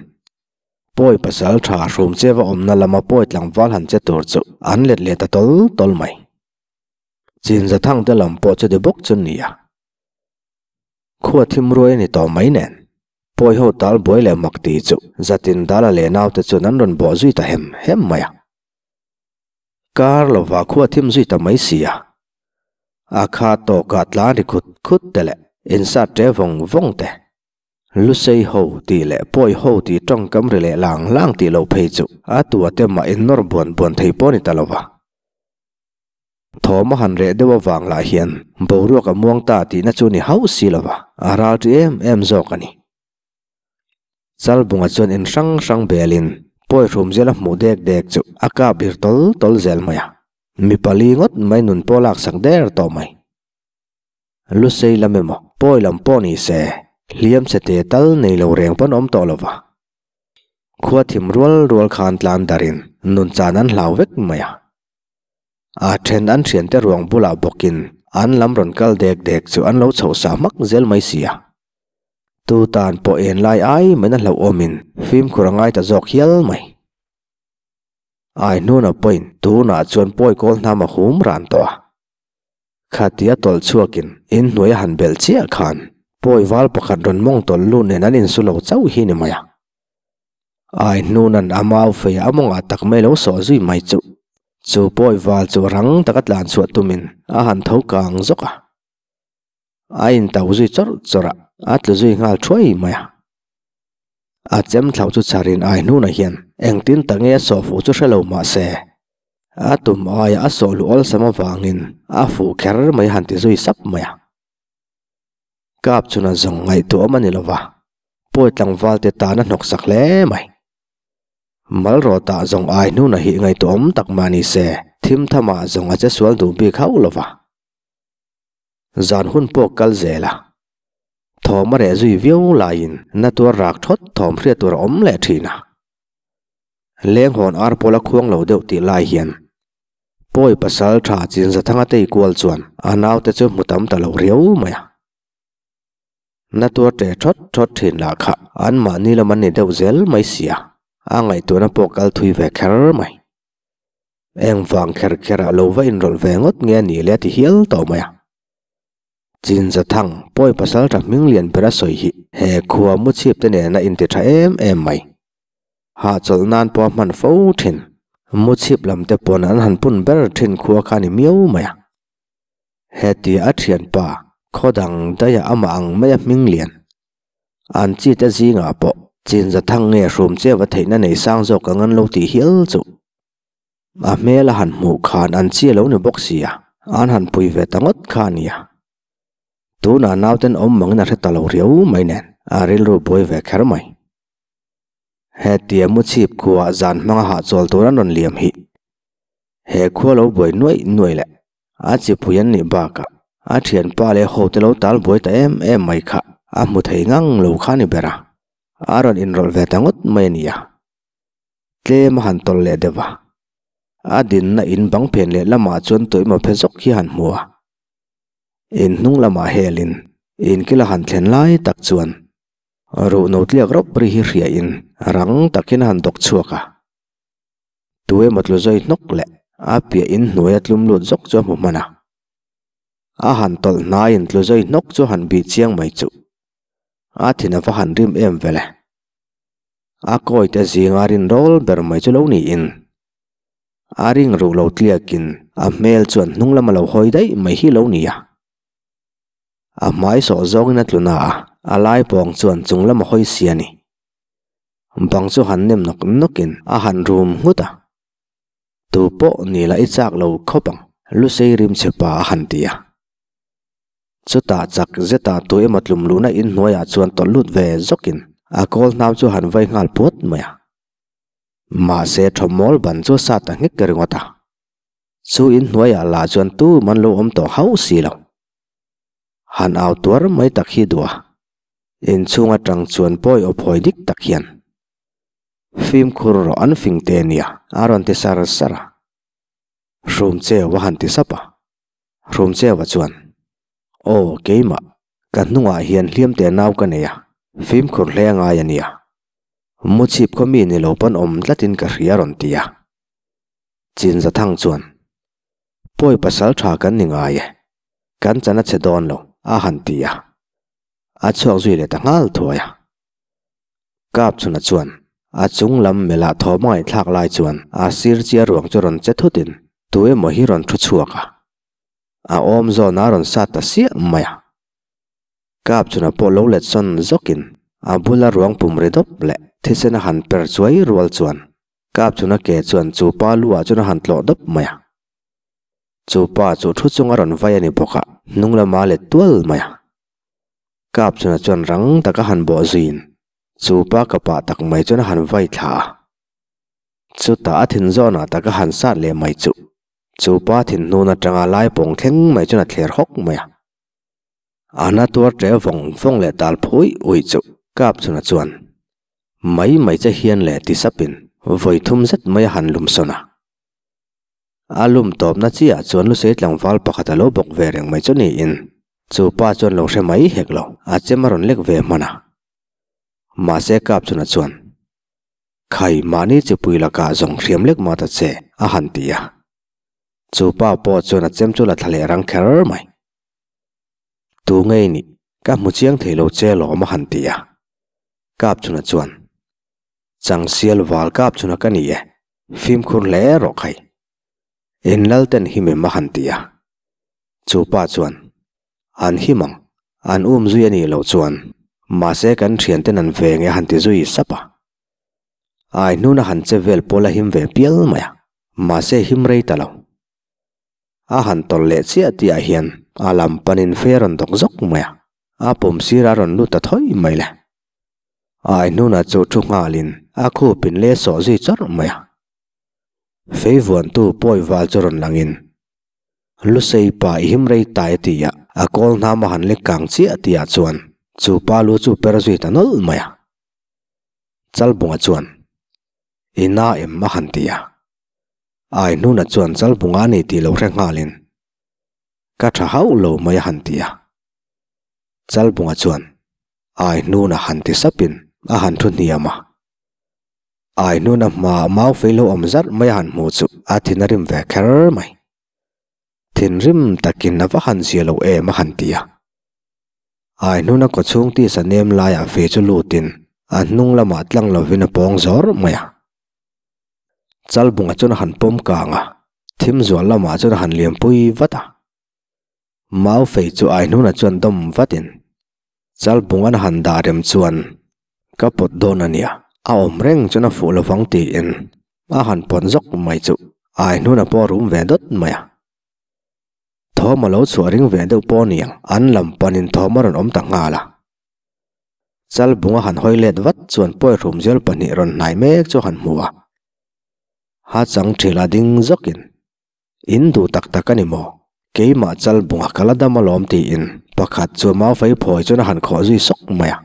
Pawi pasal tha hrum che va awmna lama pawi tlangval han che tur chu an let leh ta tawl tawl mai. Chinza thang te lam pawh chuti bawk chu ni a. Khua thim ruai a ni tawh mai nen pawi ho tal buai leh mak ti chu zatin dala leh naute chuan an rawn bawh zui ta hem hem mai a. Kar lova khua thim zui ta mai si a. A kha tawkah tlan ri khut khut te leh insat ṭe vawng vawng te, Lusei ho tih leh Pawi ho tih tawngkam ri leh lang lang tih loh phei chu a tua te mah innawr buan buan thei pawh a ni ta lo va. Thawm a han reh deuh avang lah hian boruak a muang ta tihna chu ni hauh si lo va, a ral ṭi em em zawk a ni. Chalbunga chuan in hrang hrang belin Pawi hrum zel a hmuh dek dek chu a kap ir tawl tawl zel mai a. Mi pali ngawt mai nun pawh laksak der tawh mai. Lusei lam emaw, pawi lam pawh ni se, hliam chhe te tal nei lo reng pawn awm tawh lo va. Khua thim rual rual khan tlan darin nun chan an hlau vek mai a. A then an thiante ruang bulah bawkin an lam rawn kal dek dek chu an lo chhoh sah hmak zel mai si a. Tu tan pawh en lai ai main a hlauhawmin fimkhur a ngai ta zawk hial mai. Ai hnuna pawhin tunah chuan pawi kawl hnam a hum ran tawh a. Khatia tawlh chhuakin in hnuai a han belh chiah khan pawi val pakhat rawn mawng tawlh lut nen an insu lo chauh hi ni mai a. Ai hnuna'n a mau fei a mawngah tak mai lo sawh zui mai chu. Chu pawi val chu rang taka tlan chhuah tumin a han tho kang zawk a. A intau zui chawrh chawrh a, a tlu zui nghal thuai mai a. A chem thlauh chu chharin ai hnunah hian engtin tak nge a sawh fuh chu hre lo mah se, a tum aia a sawh luh awlsam avangin a fuh kher mai han ti zui sap mai a. Kap chuna zawng ngaihtuah awm a ni lo va, pawi tlangval te tan a hnawk sak hle mai. Mal rawh tah zawng ai hnunah hi ngaihtuah awm tak mah ni se, thim thamah zawng a che sual duh bik hauh lo va. Zan hun pawh kal zel a. Thawm a reh zui viau laiin na tuar rak thawt thawm hriat tur a awm leh thin a. Lenghawn ar pawl a khuang lo deuh tih lai hian Pawi pasal tha Chinzathanga tei kual chuan a naute chu hmu tam ta lo riau mai a. Na tuar ṭe thawt thawt thin lah kha anmahni lam an ni deuh zel mai sia, a ngaihtuahna pawh kal thui ve kher mai. Engvang kher kher ah lo va inrawlh ve ngawt nge a nih le a ti hial tawh mai a. Chinza thang pawi pasal tha hming lian ber a sawi hi he khua mu chhip te nen a inti tha em em mai. Hahchawlh nan pawh a hman fo thin. Mu chhip lam te pawn an han pun ber thin khua kha a ni miau mai a. Hetia a thianpa khaw dang daih ah amah ang mai a hming lian. An chi te zingah pawh Chinza thang nge hrum chiau a theihna nei sang zawk ang an lo tih hial chuh. A hmel a han hmuh khan an chi a lo ni bawk si a, an han pui ve ta ngawt kha a nia. Tunah nauten awm mangin a hre ta lo riau mai nen a rilru buai ve kher mai. Hetia mu chhip khuaah zan hmanga hahchawl tur an rawn liam hi. He khua lo buai nuaih nuaih leh a chi pui an nih bakah a thianpa leh hote lo tal buai ta em em mai kha a hmu thei ngang lo kha a ni ber a, a rawn inrawlh ve ta ngawt mai a nia. Tlem a han tawlh leh deuh a, a dinna in bang phen leh lamah chuan tuimaw phe zawk hi a han hmu a. In hnung lamah helin in kil a han thlen lai tak chuan ruh no tliak rawp ri hi hriain rang takin a han dawk chhuak a. Tuemaw tlu zawi hnawk leh a piah in hnuaia tlum lut zawk chu a hmu hman a. A han tawlh hnaiin tlu zawi hnawk chu a han bih chiang mai chuh. A thin a va han rim em vele. A kawite zinga rinrawl ber mai chu lo niin a ring ruh lo tliakin a hmel chuan hnung lama lo hawi daih mai hi lo ni a. A hmai sawh zawngin a tlu na a, a lai pawng chuan chung lama hawi si a ni. Bang chu han nem nawk nawkin a han rum nghut a. Tu pawh ni la i chak lo khawp ang, Lusei rimchhe pa a han ti a. Chutah chak zetah tu emaw tlum luhna inhnuaiah chuan tawlh lut ve zawkin a kawl hnam chu han vai nghal puat mai a. Mahse thawmmawl ban chu a sa ta nghek ringawt a. Chu inhnuaiah lah chuan tu man lo awm tawh hauh si lo. Han au tuar mai tak hi duh a. Inchhung atang chuan pawi aw phawi dik tak hian fimkhur rawh an fing te nia a rawn ti sar sar a. Hrumcheu a han ti sap a. Hrumcheua chuan, Aw, keimah, ka hnungah hian hliamte nau ka nei a, fimkhur hle a ngai a nia. Muchhip khaw mi ni lo pawn awm tlatin ka hria a rawn ti a. Chinzathang chuan, Pawi pasal tha kan ni ngai e, kan chan a che dawn lo, a han ti a. A chhuak zui leh ta nghal thuai a. Kapchhuna chuan a chung lam melah thawm a ngaihthlak lai chuan a sir chiah ruang chu rawn che thutin tu emaw hi rawn thu chhuak a. A awm zawn a rawn sat ta siah mai a. Kapchhuna pawh lo let sawn zawkin a bula ruang pum ri dawp leh thisen a han per chuai rual chuan Kapchhuna ke chuan chu pa lu ah chuan a han tlawh dawp mai a. Chu pa chu thu chung a rawn vai a ni bawk a, hnung lama let tual mai a. Kapchhuna chuan rang taka han bawh zuiin chu pa ka pah tak mai chuan a han vai thla a. Chutah a thin zawnah taka han sat leh mai chu chu pa thin hnun atanga lai pawng thleng mai chuan a thler hawk mai a. A na tuar ṭe vawng vawng leh tal phui ui chu Kapchhuna chuan mai mai che hian leh ti sapin vawi thum zet mai a han lum sawn a. A lum tawpna chiah chuan Lusei tlangval pakhat a lo bawk ve reng mai chu niin chu pa chuan lo hre mai hek lo, a chem a rawn lek ve hman a. Mahse Kapchhuna chuan, Khai, mahni chipui lakah zawng hriam lek mah ta che, a han ti a. Chu pa pawh chuan a chem chu la thla leh rang kher mai. Tu ngei nih, ka hmu chiang thei lo che lawm a han ti a. Kapchhuna chuan, Changsial val Kapchhuna ka ni e, fimkhur hle rawh khai. In lal ten him em a han ti a. Chu pa chuan, An him ang, an um zui a nih loh chuan, mahse kan thian ten an veng e a han ti zui sap a. Ai hnuna han che vel pawl a him ve pial mai a, mahse him rei ta lo. A han tawlh leh chiah tih ah hian a lam panin fei a rawn dawk zawk mai a, a pum sir a rawn lut ta thawi mai le. Ai hnunah chu thu nghalin a khup in leh sawh zui chawrh mai a. Fei vuantu pawi val chu rawn langin, Lusei pa i him rei tai a ti a, a kawl hnam a han lek kang chiah tih ah chuan chu pa lu chu per zui ta nawlh mai a. Chalbunga chuan, I na em a han ti a. Ai hnunah chuan Chalbunga a ni tih lo hre nghalin, Ka tha hauh lo mai a han ti a. Chalbunga chuan Ai hnuna han ti sapin a han thu hniam a. Ai hnuna hmaah mau fei lo awm zarh mai a han hmu chu a thin a rim ve kher mai. Thinrim takin a va han zia lo em a han ti a. Ai hnuna kawchhung tisa nem laiah fei chu lutin a hnung lamah tlang lovin a pawng zawr mai a. Chalbunga chuan a han pawm kang a, thim zual lamah chuan a han liampui vat a. Mau fei chu Aihnuna chuan dawm vatin, Chalbungan a han dah rem chuan ka pawt dawn a nia, a awm reng chuan a fuh lovang tiin a han pawt zawk mai chu Aihnuna pawh a rum ve dawt mai a. Thawm a lo chhuah ring ve deuh pawh aniang an lam panin thawm a rawn awm ta nghal a. Chalbunga han hawi let vat chuan pawi hrumzial pahnih rawn hnai mek chu a han hmu a. Ha chang thil a ding zawkin. In duh tak tak a ni maw? Keimah chal bunga ka la dam alawm tiin pakhat chu mau fei phawi chuan a han khawh zui sawk mai a.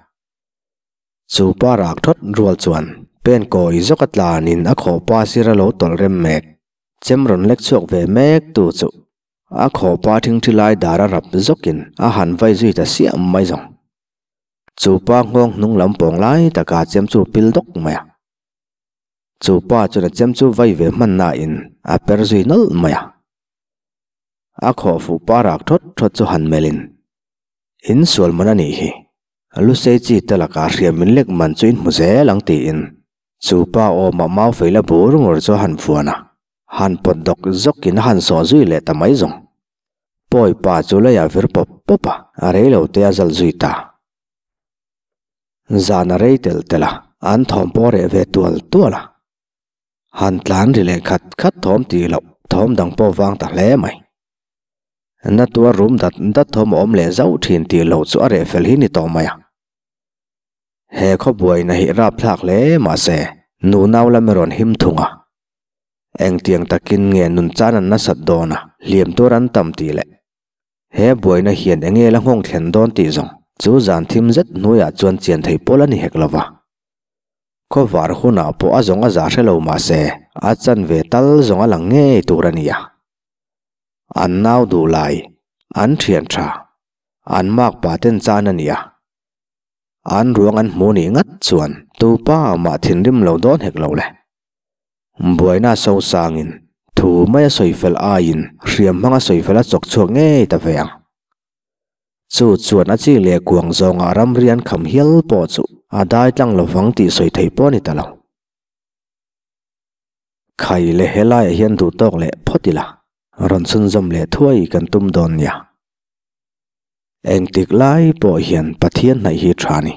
Chu pa rak thawt rual chuan pen kawi zawk a tlanin a khawh pa sir a lo tawlh rem mek. Chem rawn lek chhuak ve mek tu chu a khawh pa thingthi lai dar a rap zawkin a han vai zui ta siam mai zawng. Chu pa nghawng hnung lam pawng lai taka chem chu pil dawk mai a. Chu pa chuan a chem chu vai ve hman nain a per zui nawlh mai a. A khawh fuh pa rak thawt thawt chu han melhin, In sual man a nih hi, Lusei chi te lakah hriam min lek man chu in hmu zel ang tiin. Chu pa awmah mau fei la bur ngur chu a han fuan a, han pawt dawk zawkin a han sawh zui leh ta mai zawng. Pawi pa chu leiah vir pawp pawp a, a rei lo te a zal zui ta. Zan a rei tel tel a, an thawm pawh a reh ve tual tual a. Han tlan ri leh khat khat thawm tih loh thawm dang pawh vang ta hle mai. Na tuar rum dat dat thawm a awm leh zauh thin tih loh chu a reh fel hi ni tawh mai a. He khawbuaina hi rapthlak hle mahse nu nau lam erawh an him thung a. Engtiang takin nge nun chan an nasat dawn a, hliam tur an tam tih leh he buaina hian enge la nghawng thlen dawn tih zawng chu zan thim zet hnuaiah chuan chian thei pawl a ni hek lo va. Khawvar hunah pawh a zawng a zah hre lo mahse a chan ve tal zawng a lang ngei tur a ni a. An nau duh lai, an thian tha, an mak pa ten chan a ni a. An ruang an hmu nih ngat chuan tu pa mah thinrim lo dawn hek lo le. Buaina so sangin thu mai a sawi fel aiin hriam hmanga sawi fel a chawk chhuak ngei ta ve ang. Chu chuan a chi leh kuang zawngah ramri an kham hial pawh chu a dai tlang lo vang tih sawi theih pawh a ni ta lo. Khai leh helaiah hian duh tawk leh phawt ila, rawn chhunzawm leh thuai kan tum dawn nia. Engtik lai pawh hian Pathian hnaih hi tha a ni.